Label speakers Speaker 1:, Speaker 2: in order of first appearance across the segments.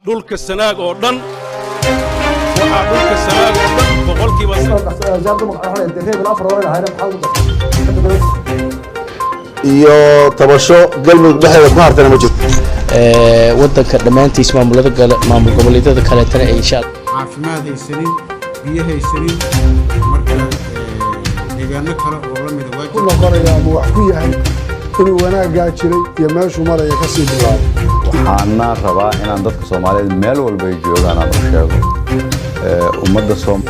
Speaker 1: Dhulka Sanaag oo dhan, waxaa dhulka Sanaag oo dhan 100%.
Speaker 2: Iyo tabasho Galmudug dhexdeeda ku hartana ma jirto.
Speaker 3: Wadanka dhammaantiis, maamulada maamul goboleedyada kaleetana ay insha
Speaker 4: Caafimaad haysanin, biyo haysanin, marka deegaano kale oo la mida waa
Speaker 5: ku noqonaya ama wax ku yahay inuu wanaaggaa jiray iyo meeshuu maraya ka sii bilaabo.
Speaker 6: Waxaana rabaa inaan dadka Soomaaliyeed meel walba ay joogaan aan u sheego ummadda Soom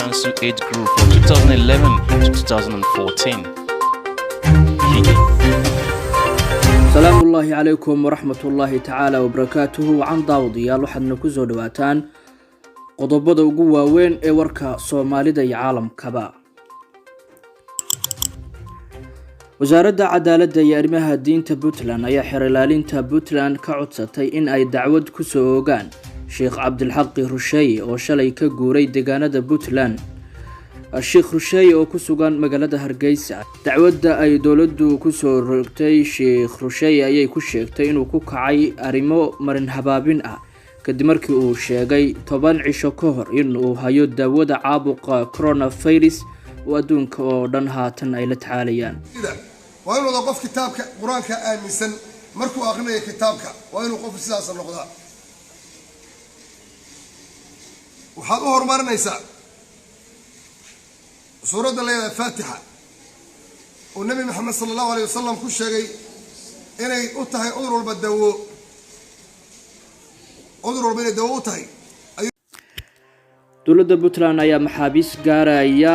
Speaker 7: Council age group from 2011 to 2014. He
Speaker 8: Salaamu ullaahi calaykum waraxmatullaahi tacaala wabarakaatuhu. Wacan daawadayaal, waxaadna kusoo dhawaataan qodobada ugu waaweyn ee warka Soomaalida iyo caalamkaba. Wasaaradda Cadaaladda iyo Arrimaha Diinta Puntland ayaa xeer ilaalinta Puntland ka codsatay in ay dacwad kusoo ogaan Sheekh Cabdilxaqi Rusheeye oo shalay ka guuray deegaanada Puntland. Sheekh Rusheeye oo ku sugan magaalada Hargeysa, dacwadda ay dowladdu kusoo rogtay Sheekh Rusheeye ayay ku sheegtay inuu ku kacay arrimo marin habaabin ah, kadib markii uu sheegay 10 cisho ka hor in uu hayo daawada caabuqa coronavirus oo adduunka oo dhan haatan ay la tacaalayaan.
Speaker 9: Waa inuu noqdo qof kitaabka Qur-aanka aaminsan. Markuu aqrinayo kitaabka waa inuu qof sidaasa noqdaa. Waxaad u horumarinaysaa suuradda leedahay Faatixa, oo Nebi Maxamed sala Allahu alayh wasalam ku sheegay inay u tahay cudur walba dawo, cudur walba inay dawo u tahay.
Speaker 8: Dowladda Puntland ayaa maxaabiis gaaraya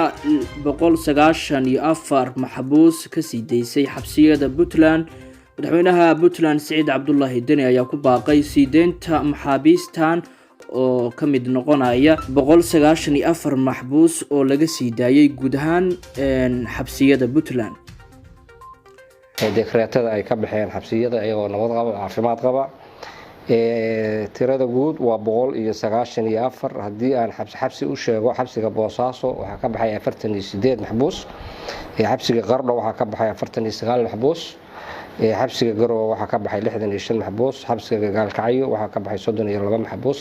Speaker 8: 194 maxbuus kasii daysay xabsiyada Puntland. Madaxweynaha Puntland Siciid Cabdulaahi Deni ayaa ku baaqay sii deynta maxaabiistan oo ka mid noqonaya 194 maxbuus oo laga sii daayay guud ahaan xabsiyada Puntland.
Speaker 10: Dekreetada ay ka baxeen xabsiyada iyagoo nabad qaba, caafimaad qaba. Tirada guud waa 194. Haddii aan xabsi xabsi u sheego, xabsiga Boosaaso waxaa ka baxay 48 maxbuus, xabsiga Qardho waxaa ka baxay 49 maxbuus, xabsiga Garowe waxaa ka baxay 65 maxbuus, xabsiga Gaalkacyo waxaa ka baxay 32 maxbuus.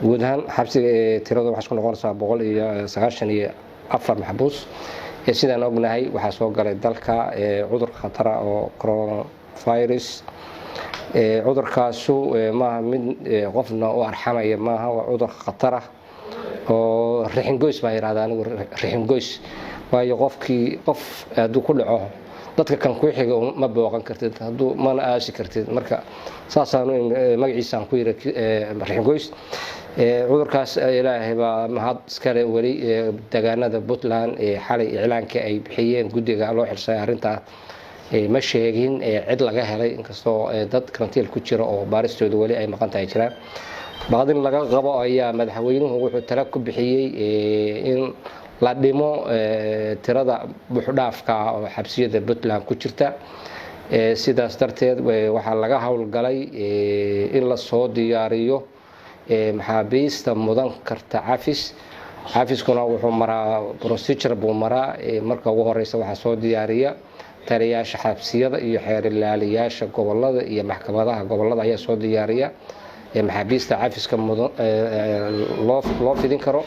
Speaker 10: Guud ahaan xabsiga tiradu waxay isku noqonaysaa 194 maxbuus. Sidaan ognahay, waxaa soo galay dalka cudur khatara oo coronavirus. Cudurkaasu maaha mid qofna u arxamaya, maaha, waa cudur khatara oo rixingoys baa yidhahda anigu, rixingoys, waayo qofkii qof hadduu ku dhaco, dadka kan ku xiga ma booqan kartid, hadduu mana aasi kartid. Marka saasaanu magaciisaan ku yiri rixingoys. Cudurkaas Ilaahay baa mahad iskale, weli deegaanada Puntland xalay iclaanka ay bixiyeen guddiga loo xilsay arrintaa ma sheegin cid laga helay, inkastoo dad karantiil ku jira oo baaristooda weli ay maqan tahay jiraan. Baqdin laga qabo ayaa madaxweynuhu wuxuu tala ku bixiyey in la dhimo tirada buuxdhaafka oo xabsiyada Puntland ku jirta. Sidaas darteed waxaa laga howlgalay in lasoo diyaariyo maxaabiista mudan karta cafis. Cafiskuna wuxuu maraa procedure buu maraa. Marka ugu horeysa waxaa soo diyaariya taliyaasha xabsiyada iyo xeer ilaaliyaasha gobolada iyo maxkamadaha gobolada ayaa soo diyaariya maxaabiista cafiska mudan loo fidin karo.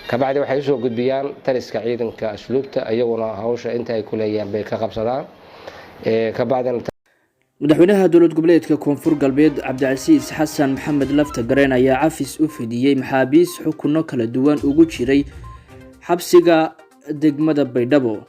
Speaker 10: Kabacdi waxay usoo gudbiyaan taliska ciidanka asluubta, iyaguna hawsha inta ay ku leeyahaan bay ka qabsadaan kabacdina.
Speaker 8: Madaxweynaha dowlad goboleedka Koonfur Galbeed Cabdicasiis Xasan Maxamed Lafta Gareen ayaa cafis u fidiyey maxaabiis xukunno kala duwan ugu jiray xabsiga degmada Baydhabo.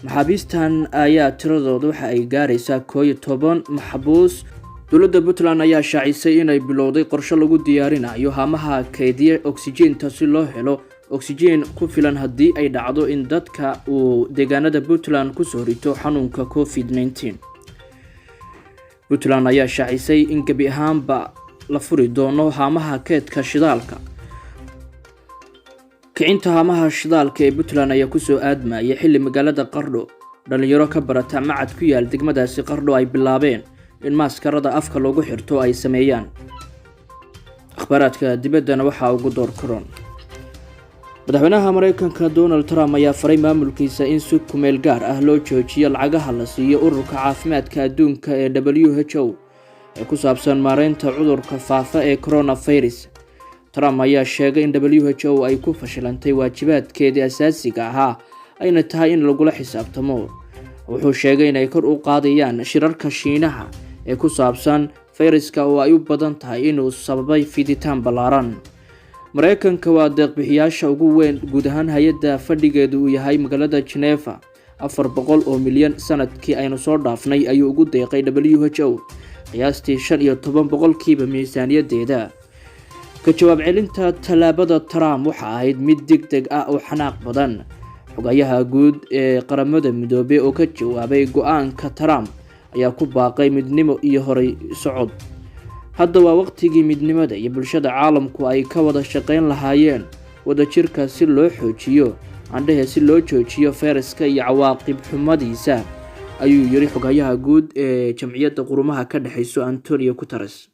Speaker 8: Maxaabiistan ayaa tiradooda waxa ay gaaraysaa 11 maxbuus. Dowladda Puntland ayaa shaacisay inay bilowday qorshe lagu diyaarinayo haamaha kaydiya oksijiinta si loo helo oksijiin ku filan haddii ay dhacdo in dadka uu deegaanada Puntland kusoo rito xanuunka COVID-19. Puntland ayaa shaacisay in gebi ahaanba la furi doono haamaha keedka shidaalka. Kicinta haamaha shidaalka ee Puntland ayaa kusoo aadmaya xilli magaalada Qardho dhalinyaro ka barata macad ku yaal degmadaasi Qardho ay bilaabeen in maaskarada afka loogu xirto ay sameeyaan. Akhbaaraadka dibaddana waxaa ugu door karoon. Madaxweynaha Mareykanka Donald Trump ayaa faray maamulkiisa in si kumeel gaar ah loo joojiyo lacagaha la siiyo Ururka Caafimaadka Adduunka ee WHO ee ku saabsan maareynta cudurka faafa ee coronavirus. Trump ayaa sheegay in WHO ay ku fashilantay waajibaadkeedii asaasiga ahaa, ayna tahay in lagula xisaabtamo. Wuxuu sheegay inay kor u qaadayaan shirarka Shiinaha ee ku saabsan fayraska oo ay u badan tahay inuu sababay fiditaan ballaaran. Mareykanka waa deeqbixiyaasha ugu weyn guud ahaan hay-adda fadhigeedu uu yahay magaalada Geneva. 400 oo milyan sanadkii aynu soo dhaafnay ayuu ugu deeqay WHO, qiyaastii 15% miisaaniyadeeda. Ka jawaab celinta tallaabada Trump waxa ahayd mid deg deg ah oo xanaaq badan. Xogayaha guud ee Qaramada Midoobey oo ka jawaabay go-aanka Trump ayaa ku baaqay midnimo iyo horay socod. Hadda waa waqtigii midnimada iyo bulshada caalamku ay ka wada shaqeyn lahaayeen wadajirka si loo xoojiyo, andhehe, si loo joojiyo fayraska iyo cawaaqib xumadiisa, ayuu yiri xogayaha guud ee Jamciyadda Qurumaha ka Dhexeyso Antonio Guterres.